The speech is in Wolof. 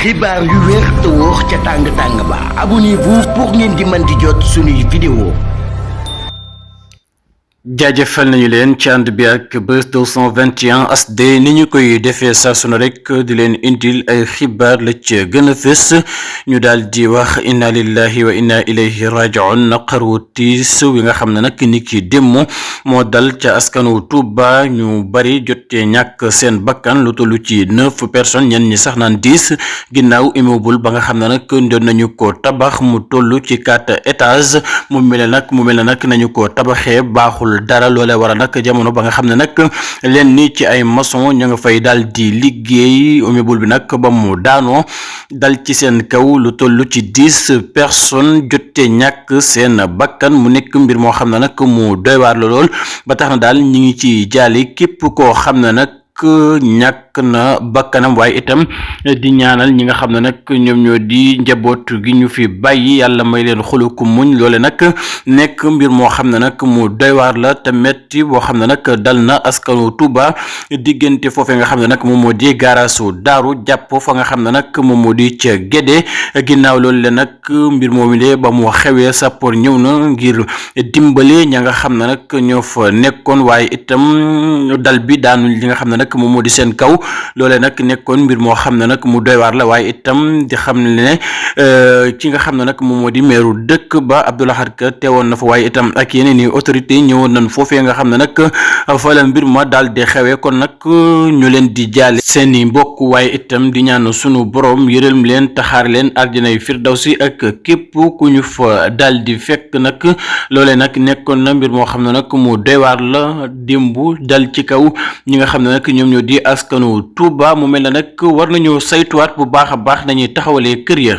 xibaar yu wér te wóor ca tàng ba abonnez-vous pour ngeen di mën di jot suñuy vidéo. jaajëfal nañu leen ci ànd bi ak Buzz 221 HD ni ñu koy defee saa su ne rek di leen indil ay xibaar la ci gën a fës ñu daal di wax inna lillahi wa inna ilayhi rajiun naqaru tiis wi nga xam ne nag ni ki démb moo dal ca askanu Touba ñu bari jotee ñàkk seen bakkan lu tollu ci 9 personnes ñenn ñi sax naan 10 ginnaaw immeuble ba nga xam ne nag doon nañu ko tabax mu toll ci 4 étages mu mel ne nag nañu ko tabaxee baaxul dara loolee war a nag jamono ba nga xam ne nag leen ni ci ay maçon ña nga fay daal di liggéey immeuble bi nag ba mu daanoo dal ci seen kaw lu toll ci 10 personnes jotee ñàkk seen bakkan mu nekk mbir moo xam ne nag mu doy waar la lool ba tax na daal ñi ngi ci jaali képp koo xam ne nag ñàkk na bakkanam waaye itam di ñaanal ñi nga xam ne nag ñoom ñoo di njaboot gi ñu fi bàyyi yàlla may leen xuluku muñ loole nag nekk mbir moo xam ne nag mu doy waar la te metti boo xam ne nag dal na askanu Touba diggante foofee nga xam ne nag moom moo di gaaraasu Daaru jàpp fa nga xam ne nag moom moo di ca Gédé ginnaaw loolu le nag mbir moomu de ba mu xewee sappoor ñëw na ngir dimbale ña nga xam ne nag ñoo fa nekkoon waaye itam dal bi daanu li nga xam ne nag moom moo di seen kaw loolee nag nekkoon mbir moo xam ne nag mu doy waar la waaye itam di xam ne ci nga xam ne nag moom moo di meeru dëkk ba Abdou Lahad Ka teewoon na fa waaye itam ak yeneen i autorité ñëwoon nañ foofee nga xam ne nag fa la mbir ma daal di xewee kon nag ñu leen di jaale seeni mbokk waaye itam di ñaan sunu borom yërëm leen taxaar leen àjjanay firdawsi ak képp ku ñu fa daal di fekk nag loolee nag nekkoon na mbir moo xam ne nag mu doy waar la démb dal ci kaw ñi nga xam ne nag ñoom ñoo di askanu Touba mu mel ne nag war nañu saytuwaat bu baax a baax nañuy taxawalee kër ya.